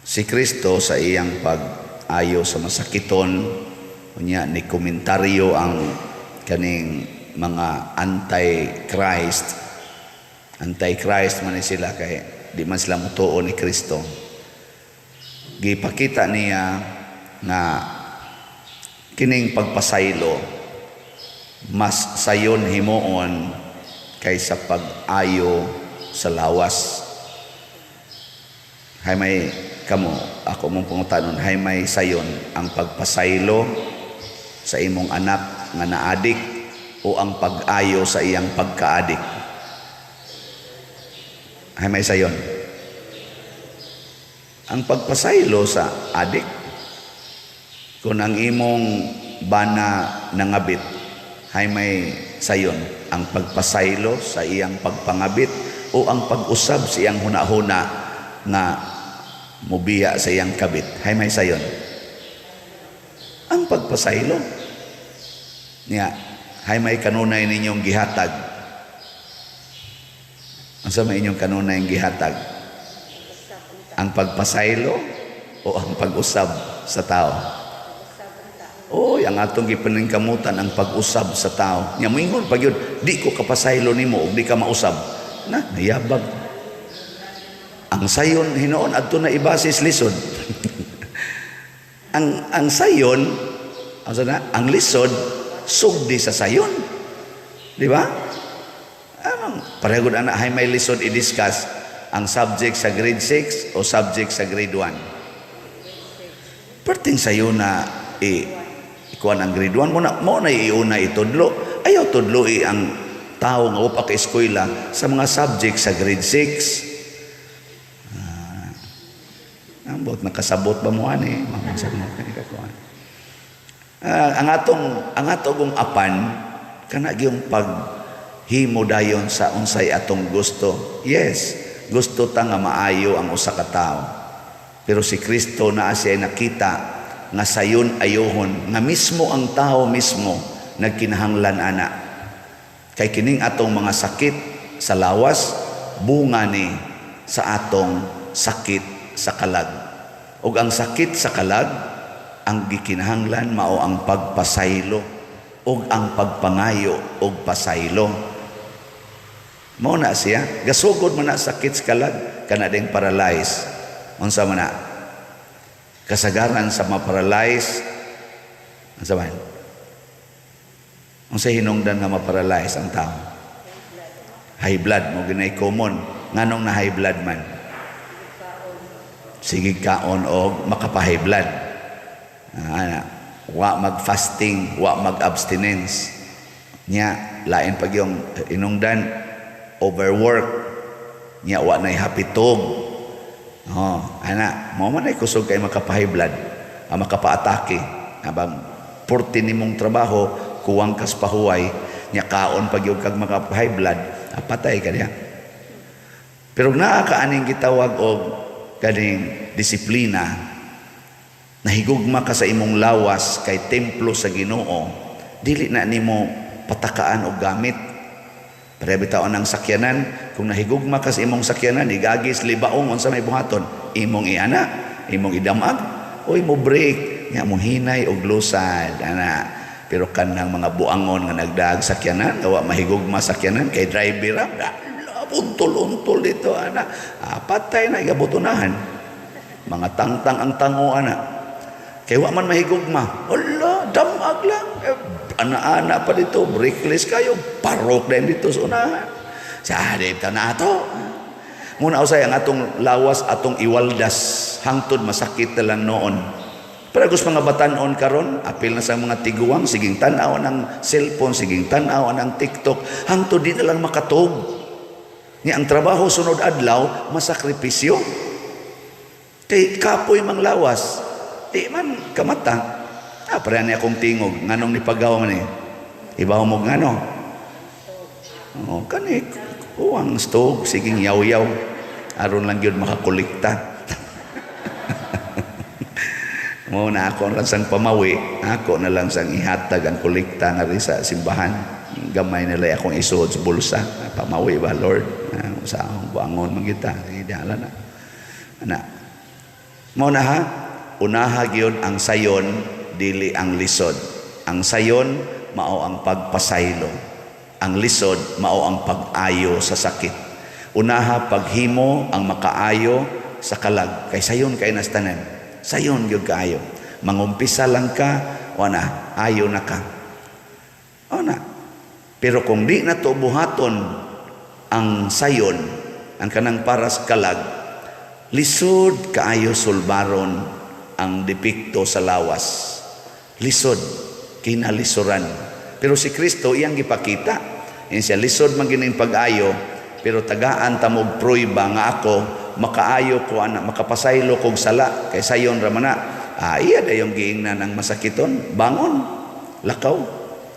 Si Kristo sa iyang pag-ayo sa masakiton, unya ni komentaryo ang kaning mga anti-Christ. Anti-Christ man ni sila kay di man sila mutuo ni Kristo. Gipakita niya nga kining pagpasaylo mas sayon himuon kaysa pag-ayo sa lawas. Hay may kamo, ako mong pangutanon, hay may sayon, ang pagpasaylo sa imong anak nga naadik o ang pag-ayo sa iyang pagkaadik? Hay may sayon? Ang pagpasaylo sa adik. Kung ang imong bana nangabit, hay may sayon, ang pagpasaylo sa iyang pagpangabit o ang pag-usab sa iyang hunahuna nga mubiya sa iyang kabit? Hay may sayon? Ang pagpasaylo niya. Hay may kanunay ninyong gihatag? Unsa may inyong kanunay gihatag, ang pagpasaylo o ang pag-usab sa tao? Oy, ang atong gipaningkamutan ang pag-usab sa tao. Nya moingon pag yun, "Di ko kapasaylo nimo ug di ka mausab." Na, nayabag. Ang sayon hinuon adto na ibasis lisod. Ang sayon, ang sana, ang lisod sugdi sa sayon. Di ba? Anong pareho gud ana, hay may lisod i-discuss, ang subject sa grade 6 o subject sa grade 1? Perting sayo na i ikuan ang grade 1 mo na mo na iuna itudlo. Ayaw tudlo i ang tao nga wa pa ka eskwela sa mga subject sa grade 6. Ambot nakasabot ba mo ani? Mamasag mo kani kakuan. Ang atong apan kana gyung pag himo dayon sa unsay atong gusto. Yes, gusto ta nga maayo ang usa ka tawo. Pero si Kristo naa siya nakita nga sayon ayohon nga mismo ang tao mismo nagkinahanglan ana. Kay kining atong mga sakit sa lawas, bunga ni sa atong sakit sa kalag. Ug ang sakit sa kalag, ang gikinahanglan mao ang pagpasaylo ug ang pagpangayo og pasaylo. Mao na siya, gasugod man na sakit sa kalag kana ding paralyze. Unsa man na? Kasagaran sa ma-paralyze, unsa man? Unsa hinungdan nga ma-paralyze ang tao? High blood mo ginay common. Nganong na high blood man? Sige kaon og makapa-high blood. Ah, wa mag-fasting, wa mag-abstinence. Nya lain pag yung inungdan, overwork. Nya wa nay hapitog. Oh, ana, mo man ay kusog kay makapa-high blood, ang makapaatake. Habang purti nimong trabaho, kuwang kas pahuway, nya kaon pag yung kag makapa-high blood, patay ka niya. Pero naa ka aning gitawag og kaning disiplina, nahigugma ka sa imong lawas kay templo sa Ginoo, dili na nimo patakaan og gamit. Pareha bitaw ang sakyanan, kung nahigugma ka sa imong sakyanan, igagis libaong, unsa may buhaton? Imong iana, imong idamag, oy mo brake, nya mo hinay og lusad, ana. Pero kanang mga buangon nga nagdaag sakyanan, gawa mahigugma sakyanan kay driver ra, untol-untol dito ana. Ah, patay na igabutunahan. Mga tangtang ang tango ana. Kay wa man mahigugma. Wala, damag lang. Eh, ana-ana pa dito, brakeless kayo, parok din dito sa unahan. Sa ta na ato. Muna usay ang atong lawas atong iwaldas hangtod masakit na lang noon. Pero gusto mga batanon karon, apil na sa mga tiguang, siging tan-aw ng cellphone, siging tan-aw ng TikTok, hangtod di na lang makatog. Ni ang trabaho sunod adlaw, masakripisyo. Kay kapoy mang lawas, di man kamata. Ah, pareha ni akong tingog, nganong ni pagaw man eh. Ibaw mo ngano. Oh, kani kuwang stog, siging yaw-yaw. Aron lang gyud makakolekta. Mo na ako lang sang pamawi, ako na lang sang ihatag ang kolekta nga sa simbahan. Gamay nila akong isuod sa bulsa. Pamawi ba, Lord? Ah, sa akong buangon man kita. Sige, na. Ana. Mao na ha, unaha gyud ang sayon, dili ang lisod. Ang sayon mao ang pagpasaylo. Ang lisod mao ang pag-ayo sa sakit. Unaha paghimo ang makaayo sa kalag kay sayon kay nas tanan. Sayon gyud kaayo. Mangumpisa lang ka, wala, ayo na ka. O na. Pero kung di na to buhaton ang sayon, ang kanang para sa kalag, lisod kaayo sulbaron ang depekto sa lawas. Lisod, kinalisuran. Pero si Kristo iyang gipakita. Yan siya, lisod man gining pag-ayo, pero tagaan ta mo'g prueba nga ako makaayo ko ana, makapasaylo kog sala kay sayon ra man na. Ah, iya dayong giingnan ang masakiton, bangon, lakaw.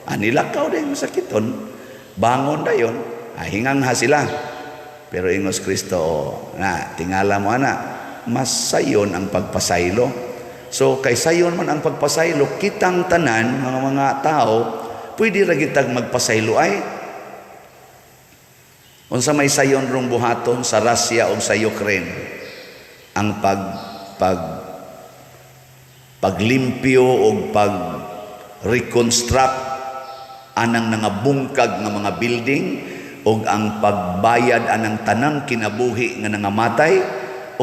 Ani lakaw dayon masakiton, bangon dayon. Ah, hingangha sila. Pero ingos Kristo, oh, na tingala mo ana, mas sayon ang pagpasaylo. So kay sayon man ang pagpasaylo, kitang tanan mga tao pwede ra gitag magpasaylo ay. Unsa may sayon rong buhaton sa Russia o sa Ukraine? Ang pag pag paglimpyo o pag reconstruct anang nangabungkag nga mga building o ang pagbayad anang tanang kinabuhi nga nangamatay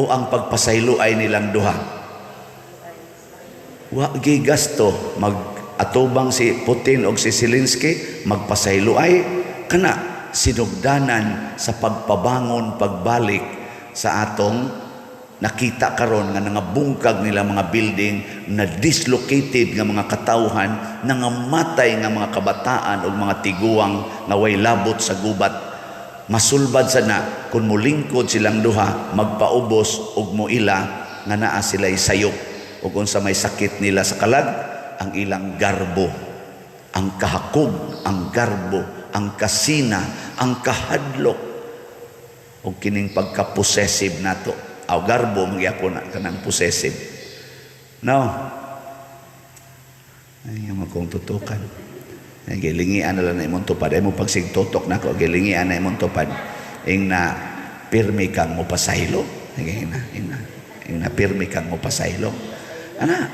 o ang pagpasaylo ay nilang duha. Wa gi gasto mag atubang si Putin og si Zelensky, magpasaylo ay kana sinugdanan sa pagpabangon pagbalik sa atong nakita karon nga nangabungkag nila mga building, na dislocated nga mga katawhan, nangamatay nga mga kabataan ug mga tiguang nga way labot sa gubat. Masulbad sana kung mulingkod silang duha, magpaubos ug moila nga naa sila'y sayop ug unsa may sakit nila sa kalag, ang ilang garbo, ang kahakog, ang garbo, ang kasina, ang kahadlok ug kining pagka-possessive nato. Aw, garbo magyapon na kanang possessive. No. Ay, mo kong tutukan. Ay, gilingian na lang na imong tupad. Ay mo pagsigtutok na ko, gilingian na imong tupad. Ing na pirmi kang mopasaylo. Ay, ing na, ing na, ing na pirmi kang mopasaylo. Ana,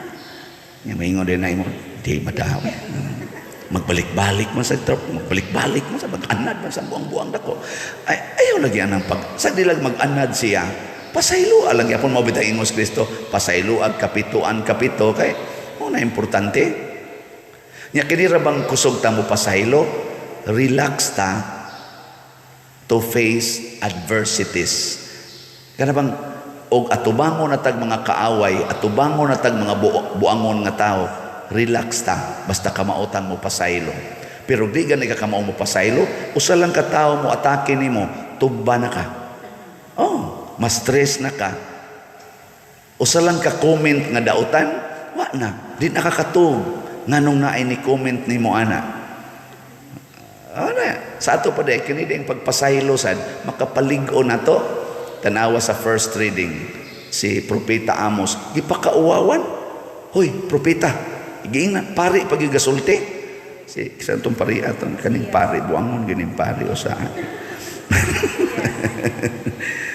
nga maingon din na imo, di madaw. Magbalik-balik man sa trip, magbalik-balik man sa mag-anad man sa buang-buang dako. Ay, ayaw lagi anang pag, sa di lang mag-anad siya, pasaylo lang yapon mo bitang ingos Kristo, pasaylo ag kapituan kapito kay mo na importante. Nya kini ra bang kusog ta mo pasaylo, relax ta to face adversities. Kana bang og atubangon na tag mga kaaway, atubangon na tag mga buangon nga tao, relax ta basta kamautan mo pasaylo. Pero di gani ka kamao mo pasaylo, usa lang ka tawo mo atake nimo, tumba na ka. Oh, ma-stress na ka. Usa lang ka comment nga dautan, wa na, di na ka katug. Nganong naay ni comment nimo ana? Ana, sa ato pa day kini ding pagpasaylo sad makapalig-on nato. Tanawa sa first reading, si Propeta Amos gipakauwawan. Hoy, propeta, giingnan pari pagigasulti. Si sa atong pari aton kaning pari buangon gining pari o sa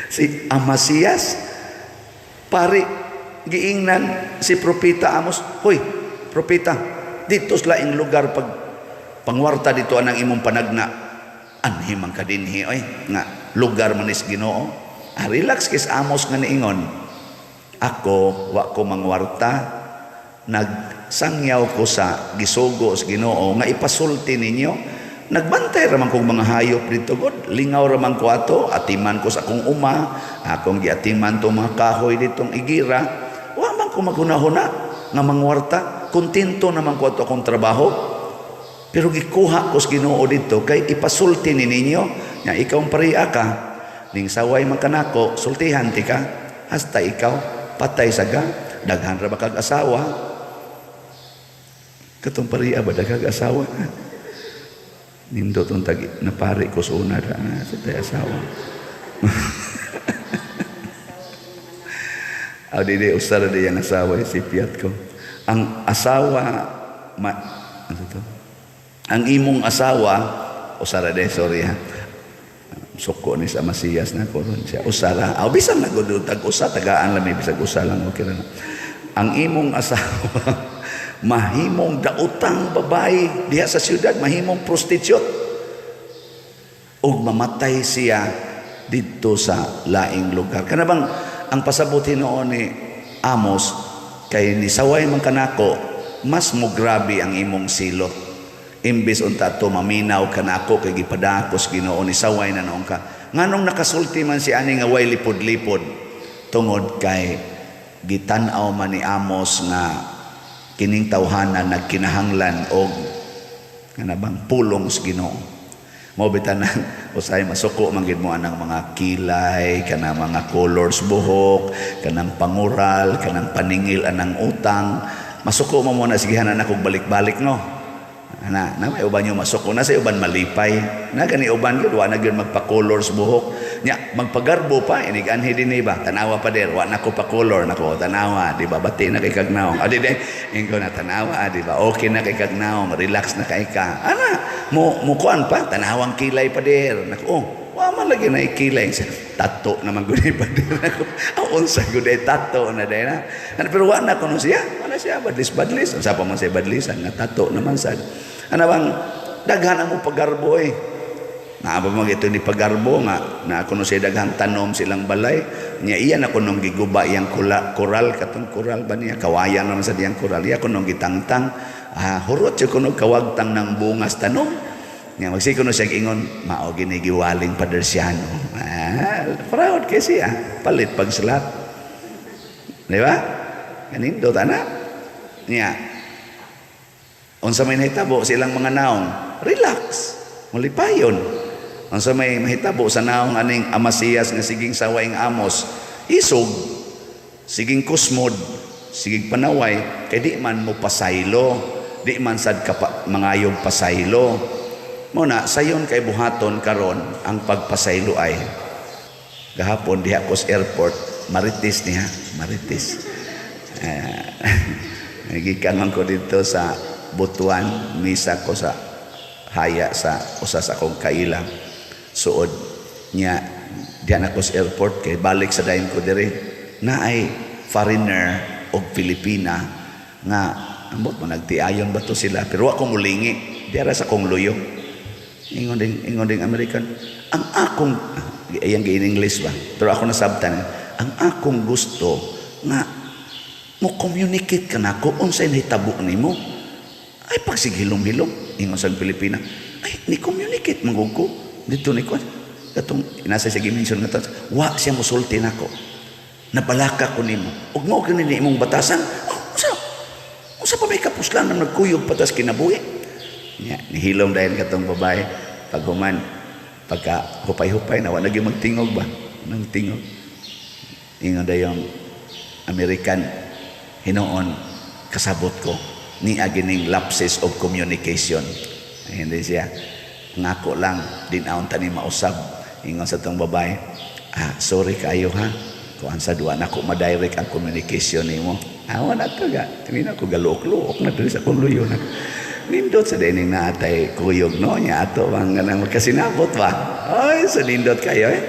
si Amasias pari, giingnan si Propeta Amos, "Hoy, propeta, dito sa laing lugar pag pangwarta dito anang imong panagna." Anhi man ka dinhi oy nga lugar man is Ginoo. Ah, relax kis Amos nga niingon, "Ako wa ko mangwarta, nagsangyaw ko sa gisugo sa Ginoo nga ipasulti ninyo. Nagbantay ra man kog mga hayop dito god, lingaw ra man ko ato, atiman ko sa akong uma, akong giatiman to mga kahoy ditong igira. Wa man ko maghunahuna nga mangwarta, kontento naman ko ato akong trabaho. Pero gikuha ko sa Ginoo dito kay ipasulti ni ninyo nga ikaw ang pariya ka ning saway man kanako, sultihan ti ka hasta ikaw patay sa ga daghan ra ba kag asawa?" Katong pariya ba daghag asawa? Nindot ang tagi napari ko sa una ra na sa tay asawa. Aw, di usa ra di ang asawa si piyat ko. Ang asawa ma, ano to? Ang imong asawa usa ra di, sorry ha. Suko ni sa Masiyas na ko ron siya. Usa ra. Aw, bisan na gud tag usa, tagaan lang may bisag usa lang, okay ra na. Ang imong asawa mahimong daotang babae diha sa siyudad, mahimong prostitute ug mamatay siya didto sa laing lugar. Kana bang ang pasabot hinuon ni Amos, kay nisaway man kanako, mas mo grabe ang imong silot. Imbis unta to maminaw kanako kay gipadakos Ginoo, ni saway na noon ka. Nganong nakasulti man si ani nga way lipod-lipod? Tungod kay gitan-aw man ni Amos nga kining tawhana nagkinahanglan og kana bang pulong sa Ginoo. Mao bitaw nang usahay masuko man gid mo anang mga kilay, kanang mga colors buhok, kanang pangural, kanang paningil anang utang. Masuko mo mo na sigihan na kog balik-balik, no. Ana, na may uban yung masuko na sa uban malipay. Na gani uban gyud wa na gyud magpa-colors buhok. Nya magpagarbo pa inig anhi dinhi ba. Tanawa, pader, wa na ko pa-color nako, tanawa, di ba? Bati na kay kagnaong. Adi di ingko na tanawa, di ba? Okay na kay kagnaong, relax na kay ka. Ana, mo mo kuan pa, tanawang kilay, pader. Nako, oh, wa man lagi na kilay. Tato naman gud pader nako. Aw, unsa gud ay tato na day na. Ano, pero wa na kuno siya. Wa na siya badlis badlis. Unsa pa man siya badlisan nga tato naman sad. Ano bang daghan ang mo pagarbo eh. Naa pa man ito ni pagarbo nga na kuno siya daghang tanom silang balay. Nya iya na kunong giguba iyang kula, koral, katong koral ba niya, kawayan naman sa diyang koral. Iya kunong gitangtang, ah, hurot siya kuno kawagtang ng bungas tanom. Nya magsige kuno siya ingon, mao gini giwaling Padersiano. Ah, proud kay siya, palit pagsalat. Di ba? Kanindot ana. Nya unsa may nahitabo sa ilang mga naong, relax, malipayon. Unsa may mahitabo sa naong aning Amasías nga siging saway ang Amos, isog, siging kusmod, siging panaway, kay di man mo pasaylo, di man sad kapa, mangayog pasaylo. Mo na sayon kay buhaton karon ang pagpasaylo ay gahapon diha ko sa airport, marites niya, marites. Gikan man ko dito sa Butuan, misa ko sa haya sa usa sa akong kaila. Suod niya diha na ko sa airport kay balik sa dayon ko diri. Naay foreigner og Pilipina nga ambot mo nagtiayon ba to sila, pero wa ko mulingi diara sa akong luyo. Ingon ding American, ang akong iyang gi in English ba, pero ako nasabtan, ang akong gusto nga mo communicate ka nako unsay nahitabo nimo. Ay pagsighilom-hilom, ingon sa Pilipina, ay ni communicate man ko dito ni ko katong nasa siya gimension nga to, wa siya mosulti nako, nabalaka ko nimo ug mao kini ni imong batasan. Oh, unsa unsa pa may kapuslan na nagkuyog patas kinabuhi nya? Nihilom dayon katong babae. Paghuman, pagka hupay-hupay na, wa na gyud magtingog ba nang tingog, ingon dayong American, hinuon kasabot ko ni agining lapses of communication. Ay, hindi siya ngako lang din aon tani mausab. Ingon sa tong babae, ah, sorry kayo ha, kuan sa duwa nako ma-direct ang communication nimo. Awa na to ga hindi na ko galuok-luok na diri sa akong luyo na. Nindot sa dining naatay kuyog, no? Nya ato bang nang magkasinabot ba, ay sa nindot kayo eh.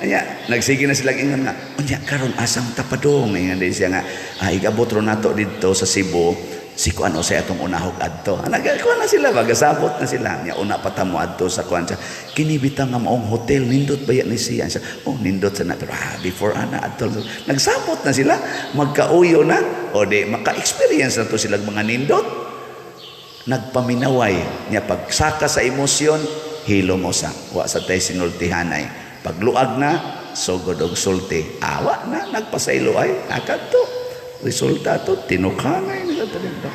Anya, nagsige na sila ingon nga, unya karon asang tapadong? Ingon din siya nga, ah, igabot ro nato didto sa Cebu, si kuan o sa atong unahog adto. Ana, kuan na sila ba, gasabot na sila. Nya una pa ta mo adto sa kuan siya. Kini bitaw nga maong hotel, nindot ba ni siya? Siya, oh, nindot sa na. Pero ah, before ana adto. Nagsabot na sila, magkauyo na. O di, maka-experience na to sila mga nindot. Nagpaminaway. Nya pagsaka sa emosyon, hilo mo sa. Wa sa tay sinultihanay. Pagluag na, sugod og sulti. Awa na, nagpasaylo ay, akadto. Resulta to, tinukangay nila dito.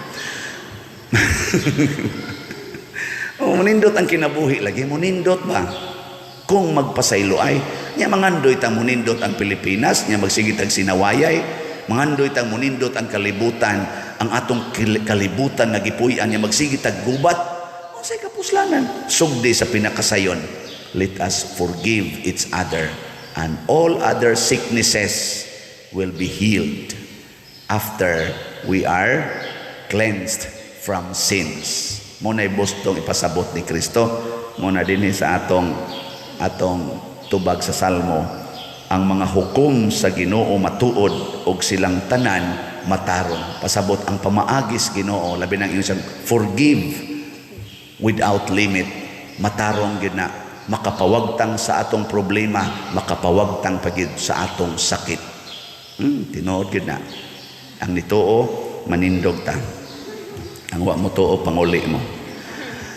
Oh, munindot ang kinabuhi lagi, munindot ba? Kung magpasaylo ay, nya mangandoy tang munindot ang Pilipinas, nya magsige tag sinawayay, mangandoy tang munindot ang kalibutan, ang atong kalibutan nga gipuy-an, nya magsige tag gubat. Unsay kapuslanan? Sugdi sa pinakasayon. Let us forgive each other and all other sicknesses will be healed after we are cleansed from sins. Mo na bustong ipasabot ni Kristo. Mo na dinhi sa atong atong tubag sa Salmo, ang mga hukom sa Ginoo matuod ug silang tanan matarong. Pasabot ang pamaagis Ginoo, labi nang ingon siyang forgive without limit, matarong gyud na, makapawagtang sa atong problema, makapawagtang pa gyud sa atong sakit. Tinuod gyud na. Ang nituo, manindog ta. Ang wa mo tuo, panguli mo.